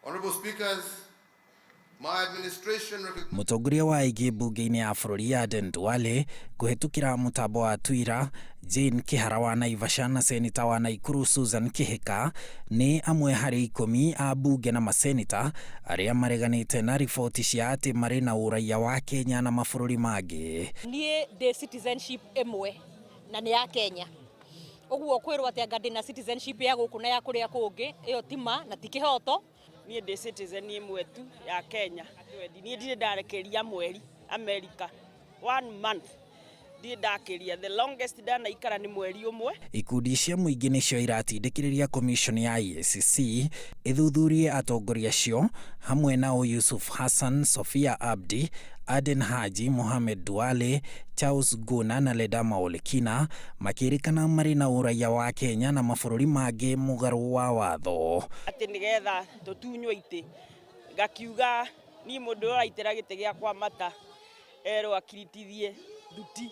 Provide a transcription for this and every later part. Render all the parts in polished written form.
Honorable Speakers, my administration recognizes Mũtongoria wa aingĩ mbunge-inĩ ya bũrũri Aden Duale kũhetũkĩra mũtambo wa Twitter, Jane Kihara wa Naivasha na seneta wa Naikuru Susan Kihika nĩ amwe harĩ 10 a mbunge na maseneta arĩa mareganĩte na riboti cia atĩ marĩ na ũraiya wa Kenya na mabũrũri mangĩ. Niĩ ndĩ citizenship ĩmwe na nĩ ya Kenya. Ũguo kwĩrwo atĩ anga ndĩna citizenship ya gũkũ na ya kũrĩa kũngĩ, ĩyo ti ma na ti kĩhoto. Niĩ ndĩ citizen ĩmwe tu ya Kenya. Niĩ ndirĩ ndarekeria mweri America one month, ndirĩ ndakĩria. The longest ndanaikara nĩ mweri ũmwe. Ikundi cia mũingĩ nĩcio iratindĩkĩrĩria commission ya EACC ĩthuthurie atongoria acio hamwe nao Yusuf Hassan, Sofia Abdi, Aden Haji, Mohamed Duale, Charles Guna na Ledama Olekina makĩrĩkana marĩ na ũraiya wa Kenya na mabũrũri mangĩ mũgarũ wa watho. Atĩ nĩgetha tũtunywo itĩ, ngakiuga niĩ mũndũ ũrĩa ũraitĩra gĩtĩ gĩakwa mata erwo akiritithie thuti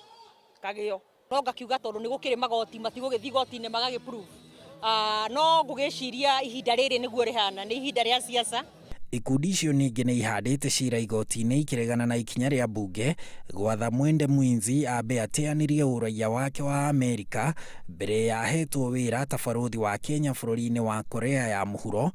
kagĩo. No ngakiuga tondũ nĩ gũkĩrĩ magoti, matigũgĩthiĩ igoti-inĩ magagĩ prove. No ngũgĩciria ihinda rĩrĩ nĩguo rĩhana, nĩ ihinda rĩa siasa. Ikundi icio ningĩ nĩ ihandĩte cira igoti-inĩ ikĩregana na ikinya rĩa mbunge gwatha Mwende Mwinzi ambe ateanĩrie ũraiya wake wa Amerika mbere ya ahetwo wĩra ta barũthi wa Kenya bũrũri-inĩ wa Korea ya Mũhuro.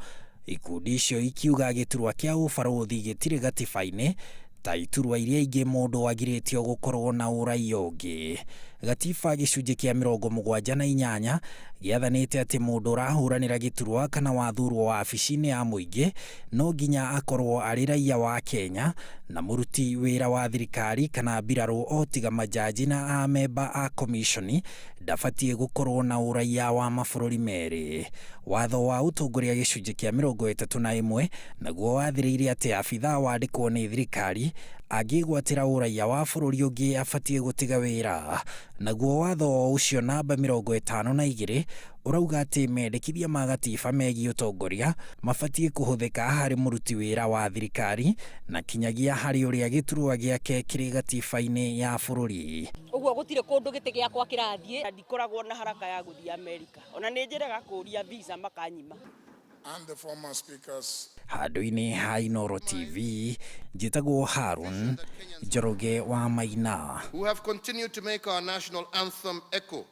Ikundi icio ikiuga gĩturwa kĩa ũbarũthi gĩtirĩ gatiba-inĩ ta iturwa iria ingĩ mũndũ agirĩtio gũkorwo na ũraiya ũngĩ. Gatiba gĩcunjĩ kĩa 78 gĩathanĩte atĩ mũndũ ũrahũranĩra gĩturwa kana wathurwo wabici-inĩ ya mũingĩ no nginya akorwo arĩ raiya wa Kenya na mũruti wĩra wa thirikari kana mbirarũ, o tiga majaji na amemba a komishoni ndabatiĩ gũkorwo na ũraiya wa mabũrũri merĩ. Watho wa ũtongoria gĩcunjĩ kĩa 31 naguo wathĩrĩirie atĩ abithaa wandĩkwo nĩ thirikari angĩgwatĩra ũraiya wa bũrũri ũngĩ abatiĩ gũtiga wĩra. Naguo watho o ũcio namba 52 ũrauga atĩ mendekithia ma gatiba megiĩ ũtongoria mabatiĩ kũhũthĩka harĩ mũruti wĩra wa thirikari na kinyagia harĩ ũrĩa gĩturwa gĩake kĩrĩ gatiba-inĩ ya bũrũri. Ũguo gũtirĩ kũndũ gĩtĩ gĩakwa kĩrathiĩ. Ndikoragwo na haraka ya gũthiĩ Amerika, ona nĩ njĩraga kũria visa makanyima. And the former speakers. Handũ-inĩ ha Inooro TV, njĩtagwo Harun Njoroge wa Maina. Who have continued to make our national anthem echo.